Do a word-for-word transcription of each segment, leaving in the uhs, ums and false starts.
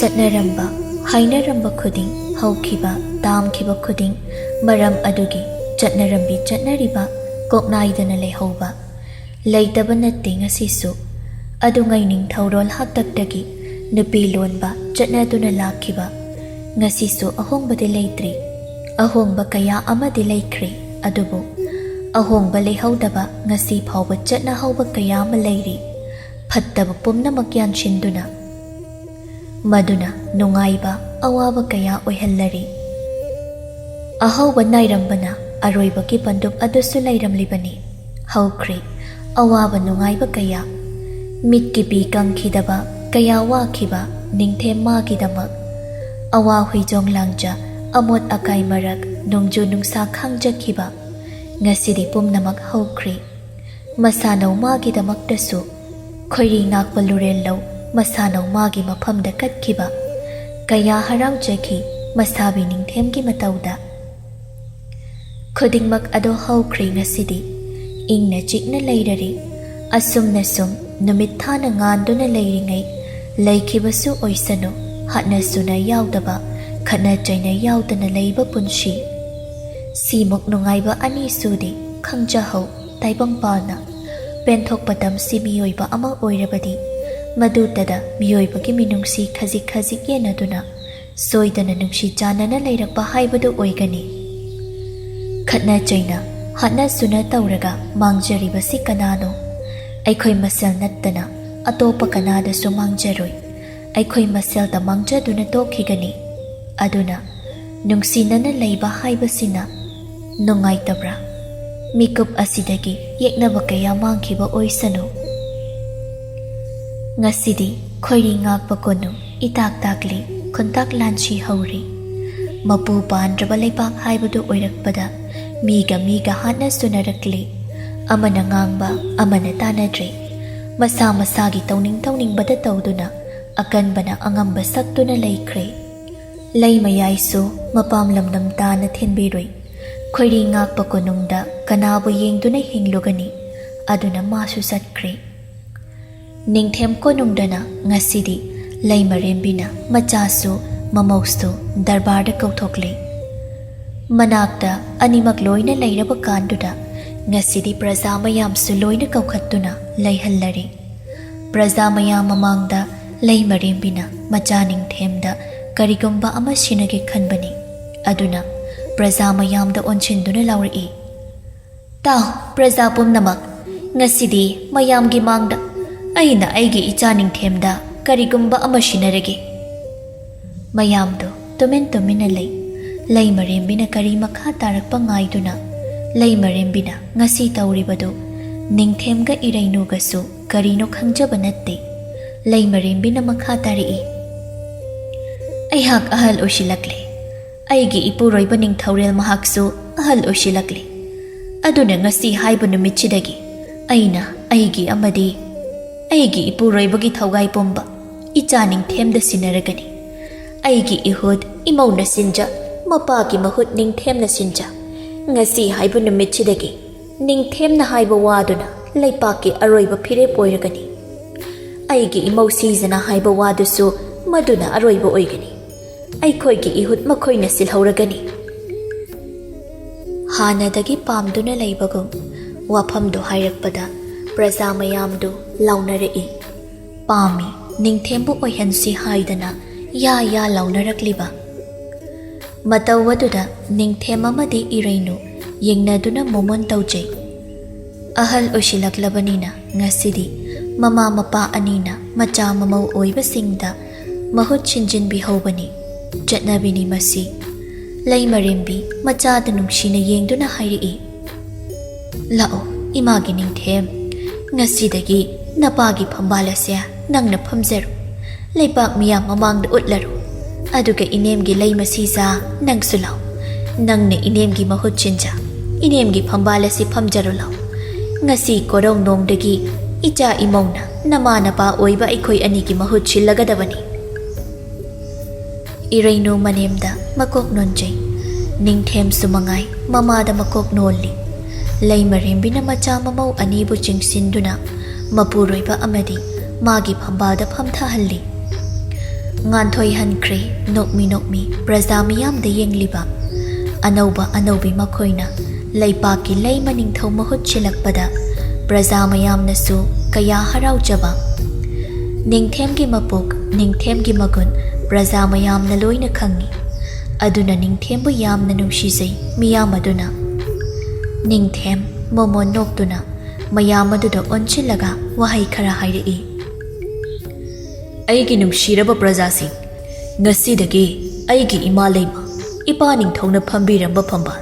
ꯆꯠꯅꯔꯝꯕ, ꯍꯥꯏꯅꯔꯝꯕ ꯈꯨꯗꯤꯡ, ꯍꯧꯈꯤꯕ, ꯇꯥꯝꯈꯤꯕ ꯈꯨꯗꯤꯡ, ꯃꯔꯝ ꯑꯗꯨꯒꯤ ꯆꯠꯅꯔꯝꯕꯤ ꯆꯠꯅꯔꯤꯕ ꯀꯣꯛꯅꯥꯏꯗꯅ ꯂꯩꯍꯧꯕ꯫ ꯂꯩꯇꯕ ꯅꯠꯇꯦ ꯉꯁꯤꯁꯨ꯫ ꯑꯗꯨꯉꯩ ꯅꯤꯡꯊꯧꯔꯣꯜ ꯍꯥꯛꯇꯛꯇꯒꯤ ꯅꯨꯄꯤ ꯂꯣꯟꯕ ꯆꯠꯅꯗꯨꯅ ꯂꯥꯛꯈꯤꯕ꯫ ꯉꯁꯤꯁꯨ ꯑꯍꯣꯡꯕꯗꯤ ꯂꯩꯇ꯭ꯔꯤ꯫ ꯑꯍꯣꯡꯕ ꯀꯌꯥ ꯑꯃꯗꯤ ꯂꯩꯈ꯭ꯔꯦ, ꯑꯗꯨꯕꯨ ꯑꯍꯣꯡꯕ ꯂꯩꯍꯧꯗꯕ ꯉꯁꯤ ꯐꯥꯎꯕ ꯆꯠꯅꯍꯧꯕ ꯀꯌꯥ ꯑꯃ ꯂꯩꯔꯤ꯫ ꯐꯠꯇꯕ ꯄꯨꯝꯅꯃꯛ ꯌꯥꯟꯁꯤꯟꯗꯨꯅ꯫ ꯃꯗꯨꯅ ꯅꯨꯡꯉꯥꯏꯕ, ꯑꯋꯥꯕ ꯀꯌꯥ ꯑꯣꯏꯍꯜꯂꯔꯤ꯫ ꯑꯍꯧꯕ ꯅꯥꯏꯔꯝꯕꯅ ꯑꯔꯣꯏꯕꯒꯤ ꯄꯟꯗꯨꯞ ꯑꯗꯨꯁꯨ ꯂꯩꯔꯝꯂꯤꯕꯅꯤ꯫ ꯍꯧꯈ꯭ꯔꯦ ꯑꯋꯥꯕ ꯅꯨꯡꯉꯥꯏꯕ ꯀꯌꯥ꯫ ꯃꯤꯠꯀꯤ ꯄꯤ ꯀꯪꯈꯤꯗꯕ ꯀꯌꯥ ꯋꯥꯈꯤꯕ ꯅꯤꯡꯊꯦꯝ ꯃꯥꯒꯤꯗꯃꯛ꯫ ꯑꯋꯥ ꯍꯨꯏꯖꯣꯡ ꯂꯥꯡꯖ, ꯑꯃꯣꯠ ꯑꯀꯥꯏ ꯃꯔꯛ, ꯅꯣꯡꯖꯨ ꯅꯨꯡꯁꯥ ꯈꯥꯡꯖꯈꯤꯕ꯫ ꯉꯁꯤꯗꯤ ꯄꯨꯝꯅꯃꯛ ꯍꯧꯈ꯭ꯔꯦ꯫ ꯃꯁꯥꯅꯧ ꯃꯥꯒꯤꯗꯃꯛꯇꯁꯨ ꯈꯣꯏꯔꯤ ꯉꯥꯛꯄ ꯂꯨꯔꯦꯜ ꯂꯧ ꯃꯁꯥꯅꯧ ꯃꯥꯒꯤ ꯃꯐꯝꯗ ꯀꯠꯈꯤꯕ꯫ ꯀꯌꯥ ꯍꯔꯥꯎꯖꯈꯤ ꯃꯁꯥꯕꯤ ꯅꯤꯡꯊꯦꯝꯒꯤ ꯃꯇꯧꯗ꯫ ꯈꯨꯗꯤꯡꯃꯛ ꯑꯗꯣ ꯍꯧꯈ꯭ꯔꯦ ꯉꯁꯤꯗꯤ꯫ ꯏꯪꯅ ꯆꯤꯛꯅ ꯂꯩꯔꯔꯤ꯫ ꯑꯁꯨꯝꯅ ꯁꯨꯝ ꯅꯨꯃꯤꯠ ꯊꯥꯅ ꯉꯥꯟꯗꯨꯅ ꯂꯩꯔꯤꯉꯩ, ꯂꯩꯈꯤꯕꯁꯨ ꯑꯣꯏꯁꯅꯨ, ꯍꯥꯠꯅ ꯁꯨꯅ ꯌꯥꯎꯗꯕ, ꯈꯠꯅ ꯆꯩꯅ ꯌꯥꯎꯗꯅ ꯂꯩꯕ ꯄꯨꯟꯁꯤ꯫ ꯁꯤꯃꯨꯛ ꯅꯨꯡꯉꯥꯏꯕ ꯑꯅꯤꯁꯨꯗꯤ ꯈꯪꯖꯍꯧ ꯇꯥꯏꯕꯪꯄꯥꯜꯅ꯫ ꯄꯦꯟꯊꯣꯛꯄ ꯇꯝꯁꯤ ꯃꯤꯑꯣꯏꯕ ꯑꯃ ꯑꯣꯏꯔꯕꯗꯤ, ꯃꯗꯨꯇꯗ ꯃꯤꯑꯣꯏꯕꯒꯤ ꯃꯤꯅꯨꯡꯁꯤ ꯈꯖꯤꯛ ꯈꯖꯤꯛ ꯌꯦꯟꯅꯗꯨꯅ ꯁꯣꯏꯗꯅ ꯅꯨꯡꯁꯤ ꯆꯥꯟꯅꯅ ꯂꯩꯔꯛꯄ ꯍꯥꯏꯕꯗꯨ ꯑꯣꯏꯒꯅꯤ꯫ ꯈꯠꯅ ꯆꯩꯅ, ꯍꯥꯠꯅ ꯁꯨꯅ ꯇꯧꯔꯒ ꯃꯥꯡꯖꯔꯤꯕꯁꯤ ꯀꯅꯥꯅꯣ? ꯑꯩꯈꯣꯏ ꯃꯁꯦꯜ ꯅꯠꯇꯅ ꯑꯇꯣꯞꯄ ꯀꯅꯥꯗꯁꯨ ꯃꯥꯡꯖꯔꯣꯏ꯫ ꯑꯩꯈꯣꯏ ꯃꯁꯦꯜꯗ ꯃꯥꯡꯖꯗꯨꯅ ꯇꯣꯛꯈꯤꯒꯅꯤ꯫ ꯑꯗꯨꯅ ꯅꯨꯡꯁꯤꯅꯅ ꯂꯩꯕ ꯍꯥꯏꯕꯁꯤꯅ ꯅꯨꯡꯉꯥꯏꯇꯕ꯭ꯔꯥ? ꯃꯤꯀꯨꯞ ꯑꯁꯤꯗꯒꯤ ꯌꯦꯛꯅꯕ ꯀꯌꯥ ꯃꯥꯡꯈꯤꯕ ꯑꯣꯏꯁꯅꯨ꯫ ꯉꯁꯤꯗꯤ ꯈꯣꯏꯔꯤ ꯉꯥꯛꯄ ꯀꯣꯅꯨꯡ ꯏꯇꯥꯛ ꯇꯥꯛꯂꯤ, ꯈꯨꯟꯇꯥꯛ ꯂꯥꯟꯁꯤ ꯍꯧꯔꯤ꯫ ꯃꯄꯨ ꯄꯥꯟꯗ꯭ꯔꯕ ꯂꯩꯕꯥꯛ ꯍꯥꯏꯕꯗꯨ ꯑꯣꯏꯔꯛꯄꯗ ꯃꯤꯒ ꯃꯤꯒ ꯍꯥꯠꯅ ꯁꯨꯅꯔꯛꯂꯤ꯫ ꯑꯃꯅ ꯉꯥꯡꯕ ꯑꯃꯅ ꯇꯥꯅꯗ꯭ꯔꯦ꯫ ꯃꯁꯥ ꯃꯁꯥꯒꯤ ꯇꯧꯅꯤꯡ ꯇꯧꯅꯤꯡꯕꯗ ꯇꯧꯗꯨꯅ ꯑꯀꯟꯕꯅ ꯑꯉꯝꯕ ꯁꯛꯇꯨꯅ ꯂꯩꯈ꯭ꯔꯦ꯫ ꯂꯩ ꯃꯌꯥꯏꯁꯨ ꯃꯄꯥꯝ ꯂꯝꯗꯝ ꯇꯥꯅ ꯊꯤꯟꯕꯤꯔꯨꯏ꯫ ꯈꯣꯏꯔꯤ ꯉꯥꯛꯄ ꯀꯣꯅꯨꯡꯗ ꯀꯅꯥꯕꯨ ꯌꯦꯡꯗꯨꯅ ꯍꯤꯡꯂꯨꯒꯅꯤ? ꯑꯗꯨꯅ ꯃꯥꯁꯨ ꯆꯠꯈ꯭ꯔꯦ꯫ ꯅꯤꯡꯊꯦꯝ ꯀꯣꯅꯨꯡꯗꯅ ꯉꯁꯤꯗꯤ ꯂꯩꯃꯔꯦꯝꯕꯤꯅ ꯃꯆꯥꯁꯨ ꯃꯃꯧꯁꯨ ꯗꯔꯕꯥꯔꯗ ꯀꯧꯊꯣꯛꯂꯦ꯫ ꯃꯅꯥꯛꯇ ꯑꯅꯤꯃꯛ ꯂꯣꯏꯅ ꯂꯩꯔꯕ ꯀꯥꯟꯗꯨꯗ ꯉꯁꯤꯗꯤ ꯄ꯭ꯔꯖꯥ ꯃꯌꯥꯝꯁꯨ ꯂꯣꯏꯅ ꯀꯧꯈꯠꯇꯨꯅ ꯂꯩꯍꯜꯂꯔꯦ꯫ ꯄ꯭ꯔꯖꯥ ꯃꯌꯥꯝ ꯃꯃꯥꯡꯗ ꯂꯩꯃꯔꯦꯝꯕꯤꯅ ꯃꯆꯥ ꯅꯤꯡꯊꯦꯝꯗ ꯀꯔꯤꯒꯨꯝꯕ ꯑꯃ ꯁꯤꯟꯅꯒꯦ ꯈꯟꯕꯅꯤ꯫ ꯑꯗꯨꯅ ꯄ꯭ꯔꯖꯥ ꯃꯌꯥꯝꯗ ꯑꯣꯟꯁꯤꯟꯗꯨꯅ ꯂꯥꯎꯔꯛꯏ, "ꯇꯥꯎ, ꯄ꯭ꯔꯖꯥ ꯄꯨꯝꯅꯃꯛ, ꯉꯁꯤꯗꯤ ꯃꯌꯥꯝꯒꯤ ꯃꯥꯡꯗ ꯑꯩꯅ ꯑꯩꯒꯤ ꯏꯆꯥ ꯅꯤꯡꯊꯦꯝꯗ ꯀꯔꯤꯒꯨꯝꯕ ꯑꯃ ꯁꯤꯟꯅꯔꯒꯦ꯫" ꯃꯌꯥꯝꯗꯨ ꯇꯨꯃꯤꯟ ꯇꯨꯃꯤꯟꯅ ꯂꯩ꯫ ꯂꯩꯃꯔꯦꯝꯕꯤꯅ ꯀꯔꯤ ꯃꯈꯥ ꯇꯥꯔꯛꯄ ꯉꯥꯏꯗꯨꯅ, ꯂꯩꯃꯔꯦꯝꯕꯤꯅ ꯉꯁꯤ ꯇꯧꯔꯤꯕꯗꯨ ꯅꯤꯡꯊꯦꯝꯒ ꯏꯔꯩꯅꯨꯒꯁꯨ ꯀꯔꯤꯅꯣ ꯈꯪꯖꯕ ꯅꯠꯇꯦ꯫ ꯂꯩꯃꯔꯦꯝꯕꯤꯅ ꯃꯈꯥ ꯇꯥꯔꯛꯏ, "ꯑꯩꯍꯥꯛ ꯑꯍꯜ ꯑꯣꯏꯁꯤꯜꯂꯛꯂꯦ꯫ ꯑꯩꯒꯤ ꯏꯄꯨꯔꯣꯏꯕ ꯅꯤꯡꯊꯧꯔꯦꯜ ꯃꯍꯥꯛꯁꯨ ꯑꯍꯜ ꯑꯣꯏꯁꯤꯜꯂꯛꯂꯦ꯫ ꯑꯗꯨꯅ ꯉꯁꯤ ꯍꯥꯏꯕ ꯅꯨꯃꯤꯠꯁꯤꯗꯒꯤ ꯑꯩꯅ ꯑꯩꯒꯤ ꯑꯃꯗꯤ ꯑꯩꯒꯤ ꯏꯄꯨꯔꯣꯏꯕꯒꯤ ꯊꯧꯒꯥꯏ ꯄꯨꯝꯕ ꯏꯆꯥ ꯅꯤꯡꯊꯦꯝꯗ ꯁꯤꯟꯅꯔꯒꯅꯤ꯫ ꯑꯩꯒꯤ ꯏꯍꯨꯠ ꯏꯃꯧꯅ ꯁꯤꯟꯖ, ꯃꯄꯥꯒꯤ ꯃꯍꯨꯠ ꯅꯤꯡꯊꯦꯝꯅ ꯁꯤꯟꯖ꯫ ꯉꯁꯤ ꯍꯥꯏꯕ ꯅꯨꯃꯤꯠꯁꯤꯗꯒꯤ ꯅꯤꯡꯊꯦꯝꯅ ꯍꯥꯏꯕ ꯋꯥꯗꯨꯅ ꯂꯩꯄꯥꯛꯀꯤ ꯑꯔꯣꯏꯕ ꯐꯤꯔꯦꯞ ꯑꯣꯏꯔꯒꯅꯤ꯫ ꯑꯩꯒꯤ ꯏꯃꯧ ꯁꯤꯖꯅ ꯍꯥꯏꯕ ꯋꯥꯗꯨꯁꯨ ꯃꯗꯨꯅ ꯑꯔꯣꯏꯕ ꯑꯣꯏꯒꯅꯤ꯫ ꯑꯩꯈꯣꯏꯒꯤ ꯏꯍꯨꯠ ꯃꯈꯣꯏꯅ ꯁꯤꯜꯍꯧꯔꯒꯅꯤ꯫" ꯍꯥꯟꯅꯗꯒꯤ ꯄꯥꯝꯗꯨꯅ ꯂꯩꯕꯒꯨꯝ ꯋꯥꯐꯝꯗꯨ ꯍꯥꯏꯔꯛꯄꯗ ꯄ꯭ꯔꯖꯥ ꯃꯌꯥꯝꯗꯨ ꯂꯥꯎꯅꯔꯛꯏ꯫ ꯄꯥꯝꯃꯤ, ꯅꯤꯡꯊꯦꯝꯕꯨ ꯑꯣꯏꯍꯟꯁꯤ ꯍꯥꯏꯗꯅ ꯌꯥ ꯌꯥ ꯂꯥꯎꯅꯔꯛꯂꯤꯕ꯫ ꯃꯇꯧ ꯑꯗꯨꯗ ꯅꯤꯡꯊꯦꯝ ꯑꯃꯗꯤ ꯏꯔꯩꯅꯨ ꯌꯦꯡꯅꯗꯨꯅ ꯃꯣꯃꯣꯟ ꯇꯧꯖꯩ꯫ ꯑꯍꯜ ꯑꯣꯏꯁꯤꯜꯂꯛꯂꯕꯅꯤꯅ ꯉꯁꯤꯗꯤ ꯃꯃꯥ ꯃꯄꯥ ꯑꯅꯤꯅ ꯃꯆꯥ ꯃꯃꯧ ꯑꯣꯏꯕꯁꯤꯡꯗ ꯃꯍꯨꯠ ꯁꯤꯟꯖꯤꯟꯕꯤꯍꯧꯕꯅꯤ, ꯆꯠꯅꯕꯤꯅꯤ ꯃꯁꯤ꯫ ꯂꯩꯃꯔꯦꯝꯕꯤ ꯃꯆꯥꯗ ꯅꯨꯡꯁꯤꯅ ꯌꯦꯡꯗꯨꯅ ꯍꯥꯏꯔꯛꯏ, "ꯂꯥꯛꯑꯣ, ꯏꯃꯥꯒꯤ ꯅꯤꯡꯊꯦꯝ, ꯉꯁꯤꯗꯒꯤ ꯅꯄꯥꯒꯤ ꯐꯝꯕꯥꯜ ꯑꯁꯦ ꯅꯪꯅ ꯐꯝꯖꯔꯣ꯫ ꯂꯩꯄꯥꯛ ꯃꯤꯌꯥꯝ ꯃꯃꯥꯡꯗ ꯎꯠꯂꯔꯣ꯫ ꯑꯗꯨꯒ ꯏꯅꯦꯝꯒꯤ ꯂꯩ ꯃꯁꯤꯖꯥ, ꯅꯪꯁꯨ ꯂꯥꯎ꯫ ꯅꯪꯅ ꯏꯅꯦꯝꯒꯤ ꯃꯍꯨꯠ ꯁꯤꯟꯖ, ꯏꯅꯦꯝꯒꯤ ꯐꯝꯕꯥꯜ ꯑꯁꯤ ꯐꯝꯖꯔꯣ ꯂꯥꯎ꯫ ꯉꯁꯤ ꯀꯣꯔꯧꯅꯣꯡꯗꯒꯤ ꯏꯆꯥ ꯏꯃꯧꯅ ꯅꯃꯥ ꯅꯄꯥ ꯑꯣꯏꯕ ꯑꯩꯈꯣꯏ ꯑꯅꯤꯒꯤ ꯃꯍꯨꯠ ꯁꯤꯜꯂꯒꯗꯕꯅꯤ꯫" ꯏꯔꯩꯅꯨ ꯃꯅꯦꯝꯗ ꯃꯀꯣꯛ ꯅꯣꯟꯖꯩ꯫ ꯅꯤꯡꯊꯦꯝꯁꯨ ꯃꯉꯥꯏ ꯃꯃꯥꯗ ꯃꯀꯣꯛ ꯅꯣꯜꯂꯤ꯫ ꯂꯩꯃꯔꯦꯝꯕꯤꯅ ꯃꯆꯥ ꯃꯃꯧ ꯑꯅꯤꯕꯨ ꯆꯤꯡꯁꯤꯟꯗꯨꯅ ꯃꯄꯨꯔꯣꯏꯕ ꯑꯃꯗꯤ ꯃꯥꯒꯤ ꯐꯝꯕꯥꯜꯗ ꯐꯝꯊꯍꯜꯂꯤ꯫ ꯉꯥꯟꯊꯣꯏꯍꯟꯈ꯭ꯔꯦ ꯅꯣꯛꯃꯤ ꯅꯣꯛꯃꯤ ꯄ꯭ꯔꯖꯥ ꯃꯤꯌꯥꯝꯗ ꯌꯦꯡꯂꯤꯕ ꯑꯅꯧꯕ ꯑꯅꯧꯕꯤ ꯃꯈꯣꯏꯅ꯫ ꯂꯩꯄꯥꯛꯀꯤ ꯂꯩꯃ ꯅꯤꯡꯊꯧ ꯃꯍꯨꯠ ꯁꯤꯜꯂꯛꯄꯗ ꯄ꯭ꯔꯖꯥ ꯃꯌꯥꯝꯅꯁꯨ ꯀꯌꯥ ꯍꯔꯥꯎꯖꯕ꯫ ꯅꯤꯡꯊꯦꯝꯒꯤ ꯃꯄꯣꯛ, ꯅꯤꯡꯊꯦꯝꯒꯤ ꯃꯒꯨꯟ ꯄ꯭ꯔꯖꯥ ꯃꯌꯥꯝꯅ ꯂꯣꯏꯅ ꯈꯪꯏ꯫ ꯑꯗꯨꯅ ꯅꯤꯡꯊꯦꯝꯕꯨ ꯌꯥꯝꯅ ꯅꯨꯡꯁꯤꯖꯩ ꯃꯤꯌꯥꯝ ꯑꯗꯨꯅ꯫ ꯅꯤꯡꯊꯦꯝ ꯃꯣꯃꯣꯟ ꯅꯣꯛꯇꯨꯅ ꯃꯌꯥꯝ ꯑꯗꯨꯗ ꯑꯣꯟꯁꯤꯜꯂꯒ ꯋꯥꯍꯩ ꯈꯔ ꯍꯥꯏꯔꯛꯏ꯫ ꯑꯩꯒꯤ ꯅꯨꯡꯁꯤꯔꯕ ꯄ꯭ꯔꯖꯥꯁꯤꯡ, ꯉꯁꯤꯗꯒꯤ ꯑꯩꯒꯤ ꯏꯃꯥ ꯂꯩꯃ, ꯏꯄꯥ ꯅꯤꯡꯊꯧꯅ ꯐꯝꯕꯤꯔꯝꯕ ꯐꯝꯕꯥꯜ,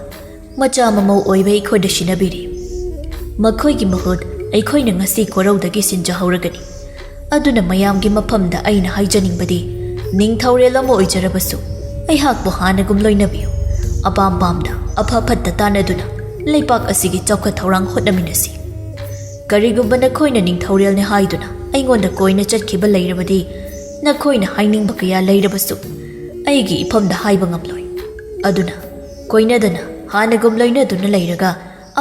ꯃꯆꯥ ꯃꯃꯧ ꯑꯣꯏꯕ ꯑꯩꯈꯣꯏꯗ ꯁꯤꯟꯅꯕꯤꯔꯤ꯫ ꯃꯈꯣꯏꯒꯤ ꯃꯍꯨꯠ ꯑꯩꯈꯣꯏꯅ ꯉꯁꯤ ꯀꯣꯔꯧꯗꯒꯤ ꯁꯤꯟꯖꯍꯧꯔꯒꯅꯤ꯫ ꯑꯗꯨꯅ ꯃꯌꯥꯝꯒꯤ ꯃꯐꯝꯗ ꯑꯩꯅ ꯍꯥꯏꯖꯅꯤꯡꯕꯗꯤ, ꯅꯤꯡꯊꯧꯔꯦꯜ ꯑꯃ ꯑꯣꯏꯖꯔꯕꯁꯨ ꯑꯩꯍꯥꯛꯄꯨ ꯍꯥꯟꯅꯒꯨꯝ ꯂꯣꯏꯅꯕꯤꯌꯨ꯫ ꯑꯄꯥꯝ ꯄꯥꯝꯗ, ꯑꯐ ꯐꯠꯇ ꯇꯥꯟꯅꯗꯨꯅ ꯂꯩꯄꯥꯛ ꯑꯁꯤꯒꯤ ꯆꯥꯎꯈꯠ ꯊꯧꯔꯥꯡ ꯍꯣꯠꯅꯃꯤꯟꯅꯁꯤ꯫ ꯀꯔꯤꯒꯨꯝꯕ ꯅꯈꯣꯏꯅ ꯅꯤꯡꯊꯧꯔꯦꯜꯅꯤ ꯍꯥꯏꯗꯨꯅ ꯑꯩꯉꯣꯟꯗ ꯀꯣꯏꯅ ꯆꯠꯈꯤꯕ ꯂꯩꯔꯕꯗꯤ, ꯅꯈꯣꯏꯅ ꯍꯥꯏꯅꯤꯡꯕ ꯀꯌꯥ ꯂꯩꯔꯕꯁꯨ ꯑꯩꯒꯤ ꯏꯐꯝꯗ ꯍꯥꯏꯕ ꯉꯝꯂꯣꯏ꯫ ꯑꯗꯨꯅ ꯀꯣꯏꯅꯗꯅ ꯍꯥꯟꯅꯒꯨꯝ ꯂꯣꯏꯅꯗꯨꯅ ꯂꯩꯔꯒ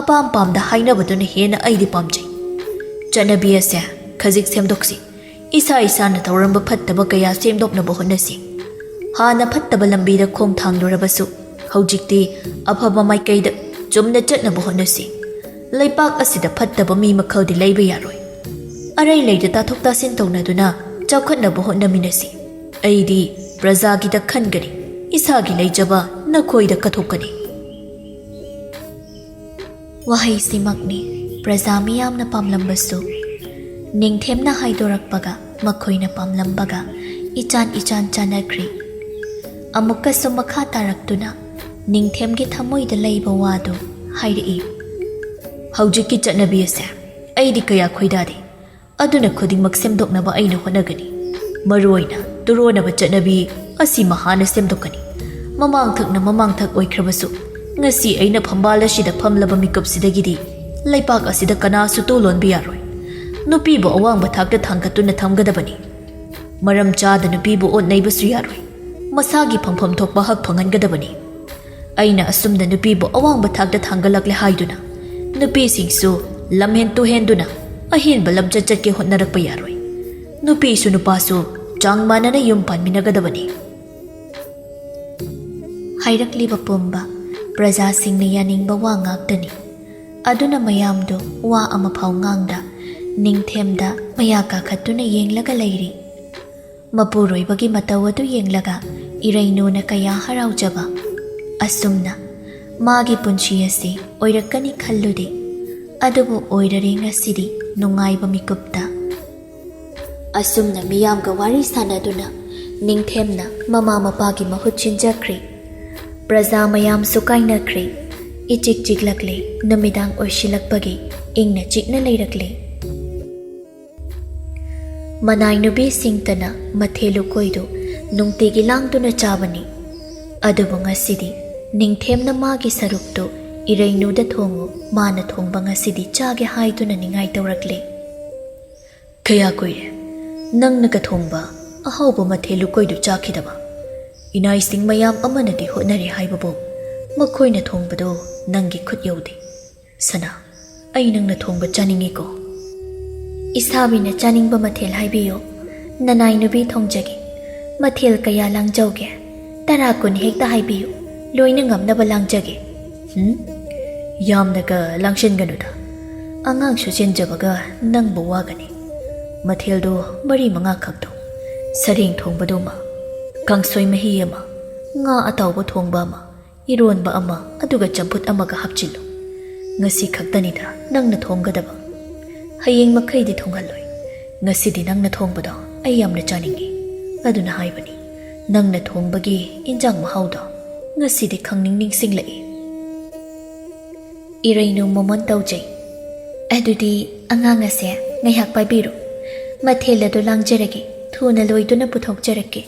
ꯑꯄꯥꯝ ꯄꯥꯝꯗ ꯍꯥꯏꯅꯕꯗꯨꯅ ꯍꯦꯟꯅ ꯑꯩꯗꯤ ꯄꯥꯝꯖꯩ꯫ ꯆꯠꯅꯕꯤ ꯑꯁꯦ ꯈꯖꯤꯛ ꯁꯦꯝꯗꯣꯛꯁꯤ꯫ ꯏꯁꯥ ꯏꯁꯥꯅ ꯇꯧꯔꯝꯕ ꯐꯠꯇꯕ ꯀꯌꯥ ꯁꯦꯝꯗꯣꯛꯅꯕ ꯍꯣꯠꯅꯁꯤ꯫ ꯍꯥꯟꯅ ꯐꯠꯇꯕ ꯂꯝꯕꯤꯗ ꯈꯣꯡ ꯊꯥꯡꯂꯨꯔꯕꯁꯨ ꯍꯧꯖꯤꯛꯇꯤ ꯑꯐꯕ ꯃꯥꯏꯀꯩꯗ ꯆꯨꯝꯅ ꯆꯠꯅꯕ ꯍꯣꯠꯅꯁꯤ꯫ ꯂꯩꯄꯥꯛ ꯑꯁꯤꯗ ꯐꯠꯇꯕ ꯃꯤ ꯃꯈꯜꯗꯤ ꯂꯩꯕ ꯌꯥꯔꯣꯏ꯫ ꯑꯔꯩ ꯂꯩꯇ ꯇꯥꯊꯣꯛ ꯇꯥꯁꯤꯟ ꯇꯧꯅꯗꯨꯅ ꯆꯥꯎꯈꯠꯅꯕ ꯍꯣꯠꯅꯃꯤꯟꯅꯁꯤ꯫ ꯑꯩꯗꯤ ꯄ꯭ꯔꯖꯥꯒꯤꯗ ꯈꯟꯒꯅꯤ, ꯏꯁꯥꯒꯤ ꯂꯩꯖꯕ ꯅꯈꯣꯏꯗ ꯀꯠꯊꯣꯛꯀꯅꯤ꯫ ꯋꯥꯍꯩꯁꯤꯃꯛꯅꯤ ꯄ꯭ꯔꯖꯥ ꯃꯤꯌꯥꯝꯅ ꯄꯥꯝꯂꯝꯕꯁꯨ꯫ ꯅꯤꯡꯊꯦꯝꯅ ꯍꯥꯏꯗꯣꯔꯛꯄꯒ ꯃꯈꯣꯏꯅ ꯄꯥꯝꯂꯝꯕꯒ ꯏꯆꯥꯟ ꯏꯆꯥꯟ ꯆꯥꯟꯅꯈ꯭ꯔꯤ꯫ ꯑꯃꯨꯛꯀꯁꯨ ꯃꯈꯥ ꯇꯥꯔꯛꯇꯨꯅ ꯅꯤꯡꯊꯦꯝꯒꯤ ꯊꯃꯣꯏꯗ ꯂꯩꯕ ꯋꯥꯗꯨ ꯍꯥꯏꯔꯛꯏ꯫ ꯍꯧꯖꯤꯛꯀꯤ ꯆꯠꯅꯕꯤ ꯑꯁꯦ ꯑꯩꯗꯤ ꯀꯌꯥ ꯈꯣꯏꯗꯥꯗꯦ꯫ ꯑꯗꯨꯅ ꯈꯨꯗꯤꯡꯃꯛ ꯁꯦꯝꯗꯣꯛꯅꯕ ꯑꯩꯅ ꯍꯣꯠꯅꯒꯅꯤ꯫ ꯃꯔꯨꯑꯣꯏꯅ ꯇꯨꯔꯣꯅꯕ ꯆꯠꯅꯕꯤ ꯑꯁꯤꯃ ꯍꯥꯟꯅ ꯁꯦꯝꯗꯣꯛꯀꯅꯤ꯫ ꯃꯃꯥꯡꯊꯛꯅ ꯃꯃꯥꯡꯊꯛ ꯑꯣꯏꯈ꯭ꯔꯕꯁꯨ, ꯉꯁꯤ ꯑꯩꯅ ꯐꯝꯕꯥꯜ ꯑꯁꯤꯗ ꯐꯝꯂꯕ ꯃꯤꯀꯨꯞꯁꯤꯗꯒꯤꯗꯤ ꯂꯩꯄꯥꯛ ꯑꯁꯤꯗ ꯀꯅꯥꯁꯨ ꯇꯨ ꯂꯣꯟꯕ ꯌꯥꯔꯣꯏ꯫ ꯅꯨꯄꯤꯕꯨ ꯑꯋꯥꯡꯕ ꯊꯥꯛꯇ ꯊꯥꯡꯒꯠꯇꯨꯅ ꯊꯝꯒꯗꯕꯅꯤ꯫ ꯃꯔꯝ ꯆꯥꯗ ꯅꯨꯄꯤꯕꯨ ꯑꯣꯠ ꯅꯩꯕꯁꯨ ꯌꯥꯔꯣꯏ꯫ ꯃꯁꯥꯒꯤ ꯐꯪꯐꯝ ꯊꯣꯛꯄ ꯍꯛ ꯐꯪꯍꯟꯒꯗꯕꯅꯤ꯫ ꯑꯩꯅ ꯑꯁꯨꯝꯅ ꯅꯨꯄꯤꯕꯨ ꯑꯋꯥꯡꯕ ꯊꯥꯛꯇ ꯊꯥꯡꯒꯠꯂꯛꯂꯦ ꯍꯥꯏꯗꯨꯅ ꯅꯨꯄꯤꯁꯤꯡꯁꯨ ꯂꯝꯍꯦꯟ ꯇꯨꯍꯦꯟꯗꯨꯅ ꯑꯍꯦꯟꯕ ꯂꯝꯆꯠ ꯆꯠꯀꯦ ꯍꯣꯠꯅꯔꯛꯄ ꯌꯥꯔꯣꯏ꯫ ꯅꯨꯄꯤꯁꯨ ꯅꯨꯄꯥꯁꯨ ꯆꯥꯡ ꯃꯥꯟꯅꯅ ꯌꯨꯝ ꯄꯥꯟꯃꯤꯟꯅꯒꯗꯕꯅꯤ꯫ ꯍꯥꯏꯔꯛꯂꯤꯕ ꯄꯨꯝꯕ ꯄ꯭ꯔꯖꯥꯁꯤꯡꯅ ꯌꯥꯅꯤꯡꯕ ꯋꯥ ꯉꯥꯛꯇꯅꯤ꯫ ꯑꯗꯨꯅ ꯃꯌꯥꯝꯗꯨ ꯋꯥ ꯑꯃꯐꯥꯎ ꯉꯥꯡꯗ ꯅꯤꯡꯊꯦꯝꯗ ꯃꯌꯥ ꯀꯥꯈꯠꯇꯨꯅ ꯌꯦꯡꯂꯒ ꯂꯩꯔꯤ꯫ ꯃꯄꯨꯔꯣꯏꯕꯒꯤ ꯃꯇꯧ ꯑꯗꯨ ꯌꯦꯡꯂꯒ ꯏꯔꯩꯅꯨꯅ ꯀꯌꯥ ꯍꯔꯥꯎꯖꯕ꯫ ꯑꯁꯨꯝꯅ ꯃꯥꯒꯤ ꯄꯨꯟꯁꯤ ꯑꯁꯤ ꯑꯣꯏꯔꯛꯀꯅꯤ ꯈꯜꯂꯨꯗꯦ꯫ ꯑꯗꯨꯕꯨ ꯑꯣꯏꯔꯔꯦ ꯉꯁꯤꯗꯤ ꯅꯨꯡꯉꯥꯏꯕ ꯃꯤꯀꯨꯞꯇ꯫ ꯑꯁꯨꯝꯅ ꯃꯤꯌꯥꯝꯒ ꯋꯥꯔꯤ ꯁꯥꯟꯅꯗꯨꯅ ꯅꯤꯡꯊꯦꯝꯅ ꯃꯃꯥ ꯃꯄꯥꯒꯤ ꯃꯍꯨꯠ ꯁꯤꯟꯖꯈ꯭ꯔꯦ꯫ ꯄ꯭ꯔꯖꯥ ꯃꯌꯥꯝꯁꯨ ꯀꯥꯏꯅꯈ꯭ꯔꯦ꯫ ꯏꯆꯤꯛ ꯆꯤꯛꯂꯛꯂꯦ꯫ ꯅꯨꯃꯤꯗꯥꯡ ꯑꯣꯏꯁꯤꯜꯂꯛꯄꯒꯤ ꯏꯪꯅ ꯆꯤꯛꯅ ꯂꯩꯔꯛꯂꯦ꯫ ꯃꯅꯥꯏ ꯅꯨꯄꯤꯁꯤꯡꯇꯅ ꯃꯊꯦꯜ ꯂꯨꯀꯣꯏꯗꯨ ꯅꯨꯡꯇꯤꯒꯤ ꯂꯥꯡꯗꯨꯅ ꯆꯥꯕꯅꯤ꯫ ꯑꯗꯨꯕꯨ ꯉꯁꯤꯗꯤ ꯅꯤꯡꯊꯦꯝꯅ ꯃꯥꯒꯤ ꯁꯔꯨꯛꯇꯨ ꯏꯔꯩꯅꯨꯗ ꯊꯣꯡꯉꯨ, ꯃꯥꯅ ꯊꯣꯡꯕ ꯉꯁꯤꯗꯤ ꯆꯥꯒꯦ ꯍꯥꯏꯗꯨꯅ ꯅꯤꯡꯉꯥꯏ ꯇꯧꯔꯛꯂꯦ꯫ "ꯀꯌꯥ ꯀꯨꯏꯔꯦ ꯅꯪꯅꯒ ꯊꯣꯡꯕ ꯑꯍꯥꯎꯕ ꯃꯊꯦꯜ ꯂꯨꯀꯣꯏꯗꯨ ꯆꯥꯈꯤꯗꯕ? ꯏꯅꯥꯏꯁꯤꯡ ꯃꯌꯥꯝ ꯑꯃꯅꯗꯤ ꯍꯣꯠꯅꯔꯤ ꯍꯥꯏꯕꯕꯨ ꯃꯈꯣꯏꯅ ꯊꯣꯡꯕꯗꯨ ꯅꯪꯒꯤ ꯈꯨꯠ ꯌꯧꯗꯦ꯫ ꯁꯅꯥ, ꯑꯩ ꯅꯪꯅ ꯊꯣꯡꯕ ꯆꯥꯅꯤꯡꯉꯤꯀꯣ꯫" "ꯏꯁꯥꯕꯤꯅ ꯆꯥꯅꯤꯡꯕ ꯃꯊꯦꯜ ꯍꯥꯏꯕꯤꯌꯨ꯫ ꯅꯅꯥꯏ ꯅꯨꯄꯤ ꯊꯣꯡꯖꯒꯦ꯫ ꯃꯊꯦꯜ ꯀꯌꯥ ꯂꯥꯡꯖꯧꯒꯦ? ꯇꯔꯥ ꯀꯨꯟ ꯍꯦꯛꯇ ꯍꯥꯏꯕꯤꯌꯨ꯫ ꯂꯣꯏꯅ ꯉꯝꯅꯕ ꯂꯥꯡꯖꯒꯦ꯫" "ꯍꯨꯝ? ꯌꯥꯝꯅꯒ ꯂꯥꯡꯁꯤꯟꯒꯅꯨꯗ꯫ ꯑꯉꯥꯡꯁꯨ ꯆꯦꯟꯖꯕꯒ ꯅꯪꯕꯨ ꯋꯥꯒꯅꯤ꯫ ꯃꯊꯦꯜꯗꯣ ꯃꯔꯤ ꯃꯉꯥ ꯈꯛꯇꯣ꯫ ꯁꯔꯦꯡ ꯊꯣꯡꯕꯗꯨꯃ, ꯀꯥꯡꯁꯣꯏ ꯃꯍꯤ ꯑꯃ, ꯉꯥ ꯑꯇꯥꯎꯕ ꯊꯣꯡꯕ ꯑꯃ, ꯏꯔꯣꯟꯕ ꯑꯃ, ꯑꯗꯨꯒ ꯆꯝꯐꯨꯠ ꯑꯃꯒ ꯍꯥꯞꯆꯤꯜꯂꯨ꯫ ꯉꯁꯤ ꯈꯛꯇꯅꯤꯗ ꯅꯪꯅ ꯊꯣꯡꯒꯗꯕ꯫ ꯍꯌꯦꯡ ꯃꯈꯩꯗꯤ ꯊꯣꯡꯍꯜꯂꯣꯏ꯫ ꯉꯁꯤꯗꯤ ꯅꯪꯅ ꯊꯣꯡꯕꯗꯣ ꯑꯩ ꯌꯥꯝꯅ ꯆꯥꯅꯤꯡꯉꯤ꯫ ꯑꯗꯨꯅ ꯍꯥꯏꯕꯅꯤ, ꯅꯪꯅ ꯊꯣꯡꯕꯒꯤ ꯏꯟꯖꯥꯡ ꯃꯍꯥꯎꯗꯣ ꯉꯁꯤꯗꯤ ꯈꯪꯅꯤꯡ ꯅꯤꯡꯁꯤꯡꯂꯛꯏ꯫" ꯏꯔꯩꯅꯨ ꯃꯣꯃꯣꯟ ꯇꯧꯖꯩ꯫ "ꯑꯗꯨꯗꯤ ꯑꯉꯥꯡ ꯑꯁꯦ ꯉꯥꯏꯍꯥꯛ ꯄꯥꯏꯕꯤꯔꯣ꯫ ꯃꯊꯦꯜ ꯑꯗꯨ ꯂꯥꯡꯖꯔꯒꯦ꯫ ꯊꯨꯅ ꯂꯣꯏꯗꯨꯅ ꯄꯨꯊꯣꯛꯆꯔꯛꯀꯦ꯫"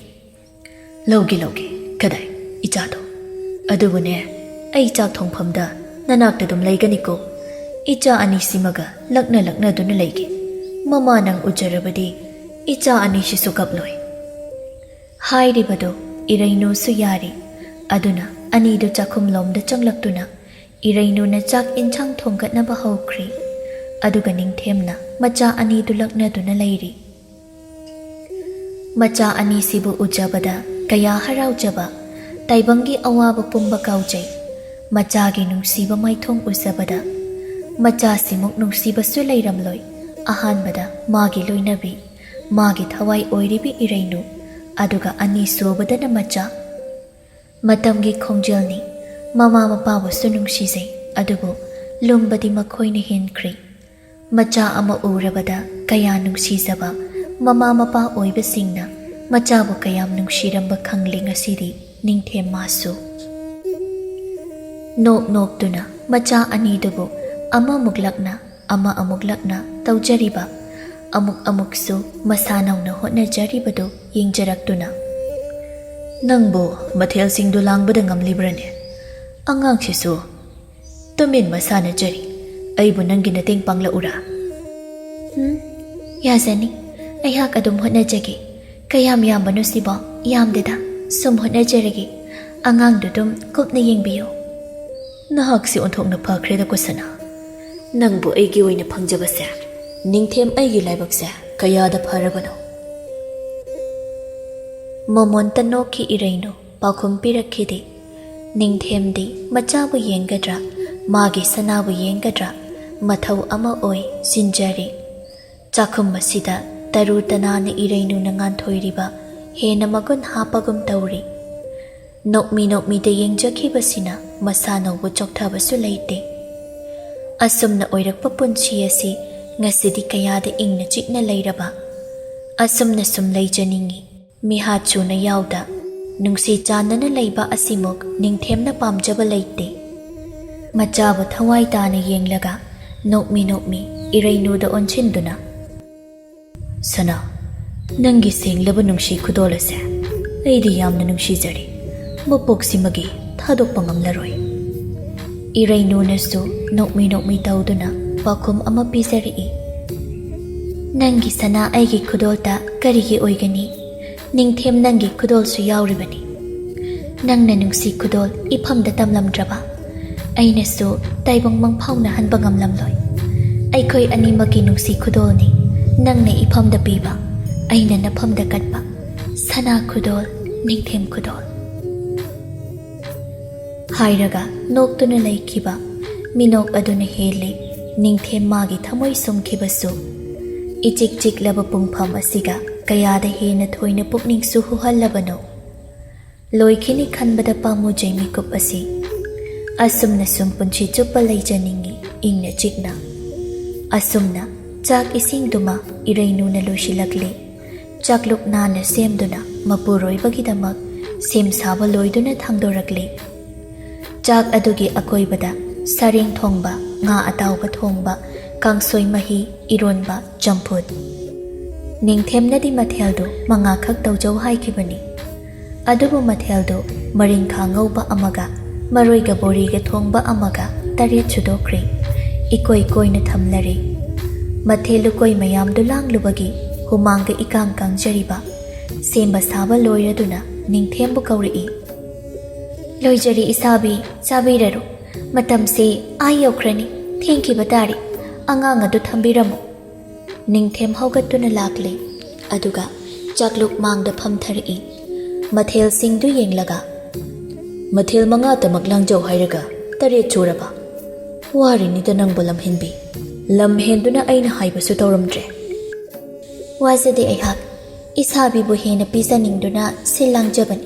"ꯂꯧꯒꯦ, ꯂꯧꯒꯦ꯫ ꯀꯗꯥꯏ? ꯏꯆꯥꯗꯣ? ꯑꯗꯨꯕꯨꯅꯦ, ꯑꯩ ꯆꯥꯛ ꯊꯣꯡꯐꯝꯗ ꯅꯅꯥꯛꯇ ꯑꯗꯨꯝ ꯂꯩꯒꯅꯤꯀꯣ꯫ ꯏꯆꯥ ꯑꯅꯤꯁꯤꯃꯒ ꯂꯛꯅ ꯂꯛꯅꯗꯨꯅ ꯂꯩꯒꯦ꯫ ꯃꯃꯥ ꯅꯪ ꯎꯖꯔꯕꯗꯤ ꯏꯆꯥ ꯑꯅꯤꯁꯤꯁꯨ ꯀꯞꯂꯣꯏ꯫" ꯍꯥꯏꯔꯤꯕꯗꯨ ꯏꯔꯩꯅꯨꯁꯨ ꯌꯥꯔꯤ꯫ ꯑꯗꯨꯅ ꯑꯅꯤꯗꯨ ꯆꯥꯛꯈꯨꯝꯂꯣꯝꯗ ꯆꯪꯂꯛꯇꯨꯅ ꯏꯔꯩꯅꯨꯅ ꯆꯥꯛ ꯏꯟꯁꯥꯡ ꯊꯣꯡꯒꯠꯅꯕ ꯍꯧꯈ꯭ꯔꯦ꯫ ꯑꯗꯨꯒ ꯅꯤꯡꯊꯦꯝꯅ ꯃꯆꯥ ꯑꯅꯤꯗꯨ ꯂꯛꯅꯗꯨꯅ ꯂꯩꯔꯤ꯫ ꯃꯆꯥ ꯑꯅꯤꯁꯤꯕꯨ ꯎꯖꯕꯗ ꯀꯌꯥ ꯍꯔꯥꯎꯖꯕ, ꯇꯥꯏꯕꯪꯒꯤ ꯑꯋꯥꯕ ꯄꯨꯝꯕ ꯀꯥꯎꯖꯩ꯫ ꯃꯆꯥꯒꯤ ꯅꯨꯡꯁꯤꯕ ꯃꯥꯏꯊꯣꯡ ꯎꯖꯕꯗ, ꯃꯆꯥꯁꯤꯃꯨꯛ ꯅꯨꯡꯁꯤꯕꯁꯨ ꯂꯩꯔꯝꯂꯣꯏ꯫ ꯑꯍꯥꯟꯕꯗ ꯃꯥꯒꯤ ꯂꯣꯏꯅꯕꯤ, ꯃꯥꯒꯤ ꯊꯋꯥꯏ ꯑꯣꯏꯔꯤꯕꯤ ꯏꯔꯩꯅꯨ, ꯑꯗꯨꯒ ꯑꯅꯤꯁꯨꯕꯗꯅ ꯃꯆꯥ꯫ ꯃꯇꯝꯒꯤ ꯈꯣꯡꯖꯦꯜꯅꯤ꯫ ꯃꯃꯥ ꯃꯄꯥꯕꯨꯁꯨ ꯅꯨꯡꯁꯤꯖꯩ, ꯑꯗꯨꯕꯨ ꯂꯨꯝꯕꯗꯤ ꯃꯈꯣꯏꯅ ꯍꯦꯟꯈ꯭ꯔꯦ꯫ ꯃꯆꯥ ꯑꯃ ꯎꯔꯕꯗ ꯀꯌꯥ ꯅꯨꯡꯁꯤꯖꯕ ꯃꯃꯥ ꯃꯄꯥ ꯑꯣꯏꯕꯁꯤꯡꯅ ꯃꯆꯥꯕꯨ ꯀꯌꯥꯝ ꯅꯨꯡꯁꯤꯔꯝꯕ ꯈꯪꯂꯦ ꯉꯁꯤꯗꯤ ꯅꯤꯡꯊꯦꯝ ꯃꯥꯁꯨ꯫ ꯅꯣꯛ ꯅꯣꯛꯇꯨꯅ ꯃꯆꯥ ꯑꯅꯤꯗꯨꯕꯨ ꯑꯃꯃꯨꯛ ꯂꯛꯅ, ꯑꯃ ꯑꯃꯨꯛ ꯂꯛꯅ ꯇꯧꯖꯔꯤꯕ, ꯑꯃꯨꯛ ꯑꯃꯨꯛꯁꯨ ꯃꯁꯥ ꯅꯧꯅ ꯍꯣꯠꯅꯖꯔꯤꯕꯗꯨ ꯌꯦꯡꯖꯔꯛꯇꯨꯅ, "ꯅꯪꯕꯨ ꯃꯊꯦꯜꯁꯤꯡꯗꯨ ꯂꯥꯡꯕꯗ ꯉꯝꯂꯤꯕ꯭ꯔꯅꯦ? ꯑꯉꯥꯡꯁꯤꯁꯨ ꯇꯨꯃꯤꯟ ꯃꯁꯥꯟꯅꯖꯔꯤ꯫ ꯑꯩꯕꯨ ꯅꯪꯒꯤ ꯃꯇꯦꯡ ꯄꯥꯡꯂꯛꯎꯔꯥ?" "ꯎꯝ, ꯌꯥꯖꯅꯤ꯫ ꯑꯩꯍꯥꯛ ꯑꯗꯨꯝ ꯍꯣꯠꯅꯖꯒꯦ꯫ ꯀꯌꯥꯝ ꯌꯥꯝꯕꯅꯣ ꯁꯤꯕꯣ? ꯌꯥꯝꯗꯦꯗ, ꯁꯨꯝ ꯍꯣꯠꯅꯖꯔꯒꯦ꯫ ꯑꯉꯥꯡꯗꯨ ꯑꯗꯨꯝ ꯀꯨꯞꯅ ꯌꯦꯡꯕꯤꯌꯨ꯫" "ꯅꯍꯥꯛꯁꯤ ꯑꯣꯟꯊꯣꯛꯅ ꯐꯈ꯭ꯔꯦꯗꯀꯣ ꯁꯅꯥ꯫ ꯅꯪꯕꯨ ꯑꯩꯒꯤ ꯑꯣꯏꯅ ꯐꯪꯖꯕꯁꯦ, ꯅꯤꯡꯊꯦꯝ ꯑꯩꯒꯤ ꯂꯥꯏꯕꯛꯁꯦ ꯀꯌꯥꯗ ꯐꯔꯕꯅꯣ!" ꯃꯃꯣꯟꯇ ꯅꯣꯛꯈꯤ ꯏꯔꯩꯅꯨ, ꯄꯥꯎꯈꯨꯝ ꯄꯤꯔꯛꯈꯤꯗꯦ꯫ ꯅꯤꯡꯊꯦꯝꯗꯤ ꯃꯆꯥꯕꯨ ꯌꯦꯡꯒꯗ꯭ꯔꯥ, ꯃꯥꯒꯤ ꯁꯅꯥꯕꯨ ꯌꯦꯡꯒꯗ꯭ꯔꯥ, ꯃꯊꯧ ꯑꯃ ꯑꯣꯏ ꯁꯤꯟꯖꯔꯤ꯫ ꯆꯥꯛꯈꯨꯝ ꯑꯁꯤꯗ ꯇꯔꯨ ꯇꯅꯥꯟꯅ ꯏꯔꯩꯅꯨꯅ ꯉꯥꯟꯊꯣꯏꯔꯤꯕ ꯍꯦꯟꯅ ꯃꯒꯨꯟ ꯍꯥꯞꯄꯒꯨꯝ ꯇꯧꯔꯤ꯫ ꯅꯣꯛꯃꯤ ꯅꯣꯛꯃꯤꯗ ꯌꯦꯡꯖꯈꯤꯕꯁꯤꯅ ꯃꯁꯥ ꯅꯧꯕ ꯆꯣꯛꯊꯕꯁꯨ ꯂꯩꯇꯦ꯫ ꯑꯁꯨꯝꯅ ꯑꯣꯏꯔꯛꯄ ꯄꯨꯟꯁꯤ ꯑꯁꯤ ꯉꯁꯤꯗꯤ ꯀꯌꯥꯗ ꯏꯪꯅ ꯆꯤꯛꯅ ꯂꯩꯔꯕ꯫ ꯑꯁꯨꯝꯅ ꯁꯨꯝ ꯂꯩꯖꯅꯤꯡꯏ꯫ ꯃꯤꯍꯥꯠ ꯆꯨꯅ ꯌꯥꯎꯗ ꯅꯨꯡꯁꯤ ꯆꯥꯟꯅꯅ ꯂꯩꯕ ꯑꯁꯤꯃꯨꯛ ꯅꯤꯡꯊꯦꯝꯅ ꯄꯥꯝꯖꯕ ꯂꯩꯇꯦ꯫ ꯃꯆꯥꯕꯨ ꯊꯋꯥꯏ ꯇꯥꯅ ꯌꯦꯡꯂꯒ ꯅꯣꯛꯃꯤ ꯅꯣꯛꯃꯤ ꯏꯔꯩꯅꯨꯗ ꯑꯣꯟꯁꯤꯟꯗꯨꯅ, "ꯁꯅꯥ, ꯅꯪꯒꯤ ꯁꯦꯡꯂꯕ ꯅꯨꯡꯁꯤ ꯈꯨꯗꯣꯜ ꯑꯁꯦ ꯑꯩꯗꯤ ꯌꯥꯝꯅ ꯅꯨꯡꯁꯤꯖꯔꯦ꯫ ꯃꯄꯣꯛꯁꯤꯃꯒꯤ ꯊꯥꯗꯣꯛꯄ ꯉꯝꯂꯔꯣꯏ꯫" ꯏꯔꯩꯅꯨꯅꯁꯨ ꯅꯣꯛꯃꯤ ꯅꯣꯛꯃꯤ ꯇꯧꯗꯨꯅ ꯄꯥꯎꯈꯨꯝ ꯑꯃ ꯄꯤꯖꯔꯛꯏ꯫ "ꯅꯪꯒꯤ ꯁꯅꯥ ꯑꯩꯒꯤ ꯈꯨꯗꯣꯜꯇ ꯀꯔꯤꯒꯤ ꯑꯣꯏꯒꯅꯤ? ꯅꯤꯡꯊꯦꯝ ꯅꯪꯒꯤ ꯈꯨꯗꯣꯜꯁꯨ ꯌꯥꯎꯔꯤꯕꯅꯤ꯫ ꯅꯪꯅ ꯅꯨꯡꯁꯤ ꯈꯨꯗꯣꯜ ꯏꯐꯝꯗ ꯇꯝꯂꯝꯗ꯭ꯔꯕ ꯑꯩꯅꯁꯨ ꯇꯥꯏꯕꯪ ꯃꯪꯐꯥꯎꯅꯍꯟꯕ ꯉꯝꯂꯝꯂꯣꯏ꯫ ꯑꯩꯈꯣꯏ ꯑꯅꯤꯃꯛꯀꯤ ꯅꯨꯡꯁꯤ ꯈꯨꯗꯣꯜꯅꯤ ꯅꯪꯅ ꯏꯐꯝꯗ ꯄꯤꯕ, ꯑꯩꯅ ꯅꯐꯝꯗ ꯀꯠꯄ꯫ ꯁꯅꯥ ꯈꯨꯗꯣꯜ, ꯅꯤꯡꯊꯦꯝ ꯈꯨꯗꯣꯜ꯫ ꯍꯥꯏꯔꯒ ꯅꯣꯛꯇꯨꯅ ꯂꯩꯈꯤꯕ ꯃꯤꯅꯣꯛ ꯑꯗꯨꯅ ꯍꯦꯜꯂꯤ ꯅꯤꯡꯊꯦꯝ ꯃꯥꯒꯤ ꯊꯃꯣꯏ ꯁꯨꯝꯈꯤꯕꯁꯨ꯫ ꯏꯆꯤꯛ ꯆꯤꯛꯂꯕ ꯄꯨꯡꯐꯝ ꯑꯁꯤꯒ ꯀꯌꯥꯗ ꯍꯦꯟꯅ ꯊꯣꯏꯅ ꯄꯨꯛꯅꯤꯡꯁꯨ ꯍꯨꯍꯜꯂꯕꯅꯣ? ꯂꯣꯏꯈꯤꯅꯤ ꯈꯟꯕꯗ ꯄꯥꯝꯃꯨꯖꯩ ꯃꯤꯀꯨꯞ ꯑꯁꯤ꯫ ꯑꯁꯨꯝꯅ ꯁꯨꯝ ꯄꯨꯟꯁꯤ ꯆꯨꯞꯄ ꯂꯩꯖꯅꯤꯡꯉꯤ ꯏꯪꯅ ꯆꯤꯛꯅ꯫ ꯑꯁꯨꯝꯅ ꯆꯥꯛ ꯏꯁꯤꯡꯗꯨꯃ ꯏꯔꯩꯅꯨꯅ ꯂꯣꯏꯁꯤꯜꯂꯛꯂꯤ꯫ ꯆꯥꯛꯂꯨꯛ ꯅꯥꯟꯅ ꯁꯦꯝꯗꯨꯅ ꯃꯄꯨꯔꯣꯏꯕꯒꯤꯗꯃꯛ ꯁꯦꯝ ꯁꯥꯕ ꯂꯣꯏꯗꯨꯅ ꯊꯥꯡꯗꯣꯔꯛꯂꯤ꯫ ꯆꯥꯛ ꯑꯗꯨꯒꯤ ꯑꯀꯣꯏꯕꯗ ꯁꯔꯦꯡ ꯊꯣꯡꯕ, ꯉꯥ ꯑꯇꯥꯎꯕ ꯊꯣꯡꯕ, ꯀꯥꯡꯁꯣꯏ ꯃꯍꯤ, ꯏꯔꯣꯟꯕ, ꯆꯝꯐꯨꯠ꯫ ꯅꯤꯡꯊꯦꯝꯅꯗꯤ ꯃꯊꯦꯜꯗꯨ ꯃꯉꯥꯈꯛ ꯇꯧꯖꯧ ꯍꯥꯏꯈꯤꯕꯅꯤ꯫ ꯑꯗꯨꯕꯨ ꯃꯊꯦꯜꯗꯨ ꯃꯔꯤꯡꯈꯥ ꯉꯧꯕ ꯑꯃꯒ ꯃꯔꯣꯏꯒ ꯕꯣꯔꯤꯒ ꯊꯣꯡꯕ ꯑꯃꯒ ꯇꯔꯦꯠ ꯁꯨꯗꯣꯛꯈ꯭ꯔꯦ꯫ ꯏꯀꯣꯏ ꯀꯣꯏꯅ ꯊꯝꯂꯔꯦ꯫ ꯃꯊꯦꯜ ꯂꯨꯀꯣꯏ ꯃꯌꯥꯝꯗꯨ ꯂꯥꯡꯂꯨꯕꯒꯤ ꯍꯨꯃꯥꯡꯒ ꯏꯀꯥꯡ ꯀꯥꯡꯖꯔꯤꯕ ꯁꯦꯝꯕ ꯁꯥꯕ ꯂꯣꯏꯔꯗꯨꯅ ꯅꯤꯡꯊꯦꯝꯕꯨ ꯀꯧꯔꯛꯏ꯫ "ꯂꯣꯏꯖꯔꯦ ꯏꯁꯥꯕꯤ, ꯆꯥꯕꯤꯔꯔꯣ꯫ ꯃꯇꯝꯁꯦ ꯑꯥ ꯌꯧꯈ꯭ꯔꯅꯤ, ꯊꯦꯡꯈꯤꯕ ꯇꯥꯔꯦ꯫ ꯑꯉꯥꯡ ꯑꯗꯨ ꯊꯝꯕꯤꯔꯝꯃꯨ꯫" ꯅꯤꯡꯊꯦꯝ ꯍꯧꯒꯠꯇꯨꯅ ꯂꯥꯛꯂꯦ꯫ ꯑꯗꯨꯒ ꯆꯥꯛꯂꯨꯛ ꯃꯥꯡꯗ ꯐꯝꯊꯔꯛꯏ꯫ ꯃꯊꯦꯜꯁꯤꯡꯗꯨ ꯌꯦꯡꯂꯒ, "ꯃꯊꯦꯜ ꯃꯉꯥꯇꯃꯛ ꯂꯥꯡꯖꯧ ꯍꯥꯏꯔꯒ ꯇꯔꯦꯠ ꯁꯨꯔꯕ? ꯋꯥꯔꯤꯅꯤꯗ ꯅꯪꯕꯨ ꯂꯝꯍꯦꯟꯕꯤ꯫ ꯂꯝ ꯍꯦꯟꯗꯨꯅ ꯑꯩꯅ ꯍꯥꯏꯕꯁꯨ ꯇꯧꯔꯝꯗ꯭ꯔꯦ꯫" "ꯋꯥꯖꯗꯦ ꯑꯩꯍꯥꯛ꯫ ꯏꯁꯥꯕꯤꯕꯨ ꯍꯦꯟꯅ ꯄꯤꯖꯅꯤꯡꯗꯨꯅ ꯁꯤꯜ ꯂꯥꯡꯖꯕꯅꯤ꯫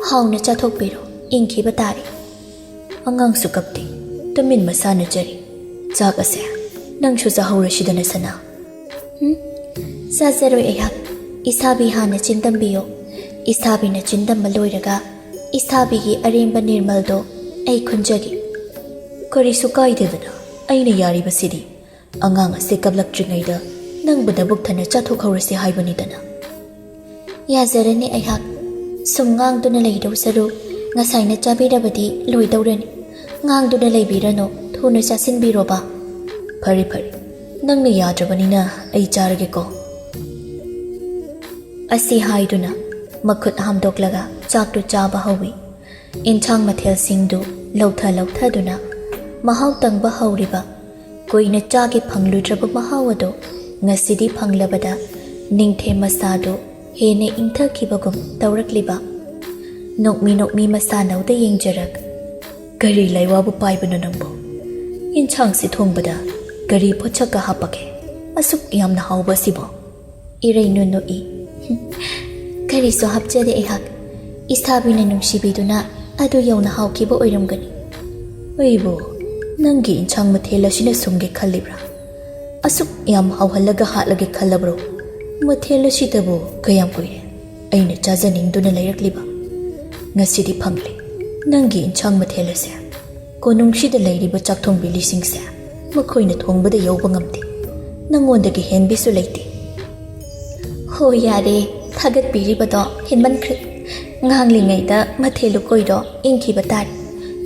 ꯍꯥꯎꯅ ꯆꯥꯊꯣꯛꯄꯤꯔꯣ, ꯏꯪꯈꯤꯕ ꯇꯥꯔꯦ꯫" ꯑꯉꯥꯡꯁꯨ ꯀꯞꯇꯦ, ꯇꯨꯃꯤꯟ ꯃꯁꯥꯟꯅꯖꯔꯤ꯫ "ꯆꯥꯛ ꯑꯁꯦ ꯅꯪꯁꯨ ꯆꯥꯍꯧꯔꯁꯤꯗꯅ, ꯁꯅꯥ꯫" "ꯍꯨꯝ, ꯆꯥꯖꯔꯣꯏ ꯑꯩꯍꯥꯛ꯫ ꯏꯁꯥꯕꯤ ꯍꯥꯟꯅ ꯆꯤꯟꯗꯝꯕꯤꯌꯣ꯫ ꯏꯁꯥꯕꯤꯅ ꯆꯤꯟꯗꯝꯕ ꯂꯣꯏꯔꯒ ꯏꯁꯥꯕꯤꯒꯤ ꯑꯔꯦꯝꯕ ꯅꯤꯔꯃꯜꯗꯣ ꯑꯩ ꯈꯨꯟꯖꯒꯦ꯫" "ꯀꯔꯤꯁꯨ ꯀꯥꯏꯗꯦꯗꯅ, ꯑꯩꯅ ꯌꯥꯔꯤꯕꯁꯤꯗꯤ꯫ ꯑꯉꯥꯡ ꯑꯁꯦ ꯀꯞꯂꯛꯇ꯭ꯔꯤꯉꯩꯗ ꯅꯪꯕꯨ ꯅꯕꯨꯛ ꯊꯟꯅ ꯆꯥꯊꯣꯛꯍꯧꯔꯁꯤ ꯍꯥꯏꯕꯅꯤꯗꯅ꯫" "ꯌꯥꯖꯔꯅꯤ ꯑꯩꯍꯥꯛ꯫ ꯁꯨꯝ ꯉꯥꯡꯗꯨꯅ ꯂꯩꯗꯧ ꯁꯔꯨꯛ ꯉꯁꯥꯏꯅ ꯆꯥꯕꯤꯔꯕꯗꯤ ꯂꯣꯏꯗꯧꯔꯅꯤ꯫ ꯉꯥꯡꯗꯨꯅ ꯂꯩꯕꯤꯔꯅꯨ, ꯊꯨꯅ ꯆꯥꯁꯤꯟꯕꯤꯔꯣꯕ꯫" "ꯐꯔꯦ ꯐꯔꯦ, ꯅꯪꯅ ꯌꯥꯗ꯭ꯔꯕꯅꯤꯅ ꯑꯩ ꯆꯥꯔꯒꯦꯀꯣ꯫" ꯑꯁꯤ ꯍꯥꯏꯗꯨꯅ ꯃꯈꯨꯠ ꯍꯥꯝꯗꯣꯛꯂꯒ ꯆꯥꯛꯇꯨ ꯆꯥꯕ ꯍꯧꯏ꯫ ꯏꯟꯁꯥꯡ ꯃꯊꯦꯜꯁꯤꯡꯗꯨ ꯂꯧꯊ ꯂꯧꯊꯗꯨꯅ ꯃꯍꯥꯎ ꯇꯪꯕ ꯍꯧꯔꯤꯕ, ꯀꯨꯏꯅ ꯆꯥꯒꯦ ꯐꯪꯂꯨꯗ꯭ꯔꯕ ꯃꯍꯥꯎ ꯑꯗꯨ ꯉꯁꯤꯗꯤ ꯐꯪꯂꯕꯗ ꯅꯤꯡꯊꯦꯝ ꯃꯁꯥꯗꯨ ꯍꯦꯟꯅ ꯏꯪꯊꯈꯤꯕꯒꯨꯝ ꯇꯧꯔꯛꯂꯤꯕ꯫ ꯅꯣꯛꯃꯤ ꯅꯣꯛꯃꯤ ꯃꯁꯥꯅꯧꯗ ꯌꯦꯡꯖꯔꯛ꯫ "ꯀꯔꯤ ꯂꯩꯋꯥꯕꯨ ꯄꯥꯏꯕꯅꯣ ꯅꯪꯕꯨ? ꯌꯦꯟꯁꯥꯡꯁꯤ ꯊꯣꯡꯕꯗ ꯀꯔꯤ ꯄꯣꯠꯁꯛꯀ ꯍꯥꯞꯄꯒꯦ? ꯑꯁꯨꯛ ꯌꯥꯝꯅ ꯍꯥꯎꯕ ꯑꯁꯤꯕꯣ?" ꯏꯔꯩꯅꯨ ꯅꯣꯛꯏ꯫ "ꯀꯔꯤꯁꯨ ꯍꯥꯞꯆꯗꯦ ꯑꯩꯍꯥꯛ꯫ ꯏꯁꯥꯕꯤꯅ ꯅꯨꯡꯁꯤꯕꯤꯗꯨꯅ ꯑꯗꯨ ꯌꯧꯅ ꯍꯥꯎꯈꯤꯕ ꯑꯣꯏꯔꯝꯒꯅꯤ꯫" "ꯑꯩꯕꯨ ꯅꯪꯒꯤ ꯏꯟꯁꯥꯡ ꯃꯊꯦꯜ ꯑꯁꯤꯅ ꯁꯨꯝꯒꯦ ꯈꯜꯂꯤꯕ꯭ꯔꯥ? ꯑꯁꯨꯛ ꯌꯥꯝ ꯍꯥꯎꯍꯜꯂꯒ ꯍꯥꯠꯂꯒꯦ ꯈꯜꯂꯕ꯭ꯔꯣ? ꯃꯊꯦꯜ ꯑꯁꯤꯗꯕꯨ ꯀꯌꯥꯝ ꯀꯨꯏꯔꯦ ꯑꯩꯅ ꯆꯥꯖꯅꯤꯡꯗꯨꯅ ꯂꯩꯔꯛꯂꯤꯕ? ꯉꯁꯤꯗꯤ ꯐꯪꯂꯦ ꯅꯪꯒꯤ ꯏꯟꯁꯥꯡ ꯃꯊꯦꯜ ꯑꯁꯦ꯫ ꯀꯣꯅꯨꯡꯁꯤꯗ ꯂꯩꯔꯤꯕ ꯆꯥꯛꯊꯣꯡꯕꯤ ꯂꯤꯁꯤꯡꯁꯦ ꯃꯈꯣꯏꯅ ꯊꯣꯡꯕꯗ ꯌꯧꯕ ꯉꯝꯗꯦ꯫ ꯅꯪꯉꯣꯟꯗꯒꯤ ꯍꯦꯟꯕꯤꯁꯨ ꯂꯩꯇꯦ꯫" "ꯍꯣ ꯌꯥꯔꯦ, ꯊꯥꯒꯠꯄꯤꯔꯤꯕꯗꯣ ꯍꯦꯟꯃꯟꯈ꯭ꯔꯦ꯫ ꯉꯥꯡꯂꯤꯉꯩꯗ ꯃꯊꯦꯜ ꯂꯨꯀꯣꯏꯗꯣ ꯏꯪꯈꯤꯕ ꯇꯥꯔꯦ꯫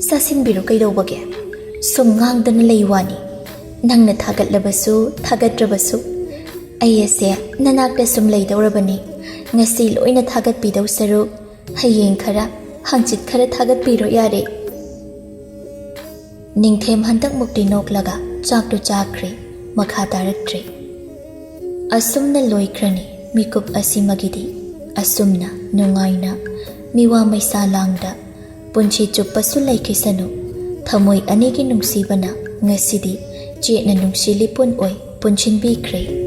ꯆꯥꯁꯤꯟꯕꯤꯔꯣ ꯀꯩꯗꯧꯕꯒꯦ? ꯁꯨꯝ ꯉꯥꯡꯗꯅ ꯂꯩ ꯋꯥꯅꯤ꯫ ꯅꯪꯅ ꯊꯥꯒꯠꯂꯕꯁꯨ ꯊꯥꯒꯠꯇ꯭ꯔꯕꯁꯨ ꯑꯩ ꯑꯁꯦ ꯅꯅꯥꯛꯇ ꯁꯨꯝ ꯂꯩꯗꯧꯔꯕꯅꯤ꯫ ꯉꯁꯤ ꯂꯣꯏꯅ ꯊꯥꯒꯠꯄꯤꯗꯧ ꯁꯔꯨꯛ ꯍꯌꯦꯡ ꯈꯔ, ꯍꯪꯆꯤꯠ ꯈꯔ ꯊꯥꯒꯠꯄꯤꯔꯣ ꯌꯥꯔꯦ꯫" ꯅꯤꯡꯊꯦꯝ ꯍꯟꯗꯛꯃꯨꯛꯇꯤ ꯅꯣꯛꯂꯒ ꯆꯥꯛꯇꯨ ꯆꯥꯈ꯭ꯔꯦ꯫ ꯃꯈꯥ ꯇꯥꯔꯛꯇ꯭ꯔꯦ꯫ ꯑꯁꯨꯝꯅ ꯂꯣꯏꯈ꯭ꯔꯅꯤ ꯃꯤꯀꯨꯞ ꯑꯁꯤꯃꯒꯤꯗꯤ꯫ ꯑꯁꯨꯝꯅ ꯅꯨꯡꯉꯥꯏꯅ ꯃꯤꯋꯥ ꯃꯩꯁꯥ ꯂꯥꯡꯗ ꯄꯨꯟꯁꯤ ꯆꯨꯞꯄꯁꯨ ꯂꯩꯈꯤꯁꯅꯨ꯫ ꯊꯃꯣꯏ ꯑꯅꯤꯒꯤ ꯅꯨꯡꯁꯤꯕꯅ ꯉꯁꯤꯗꯤ ꯆꯦꯠꯅ ꯅꯨꯡꯁꯤ ꯂꯤꯄꯨꯟ ꯑꯣꯏ ꯄꯨꯟꯁꯤꯟꯕꯤꯈ꯭ꯔꯦ꯫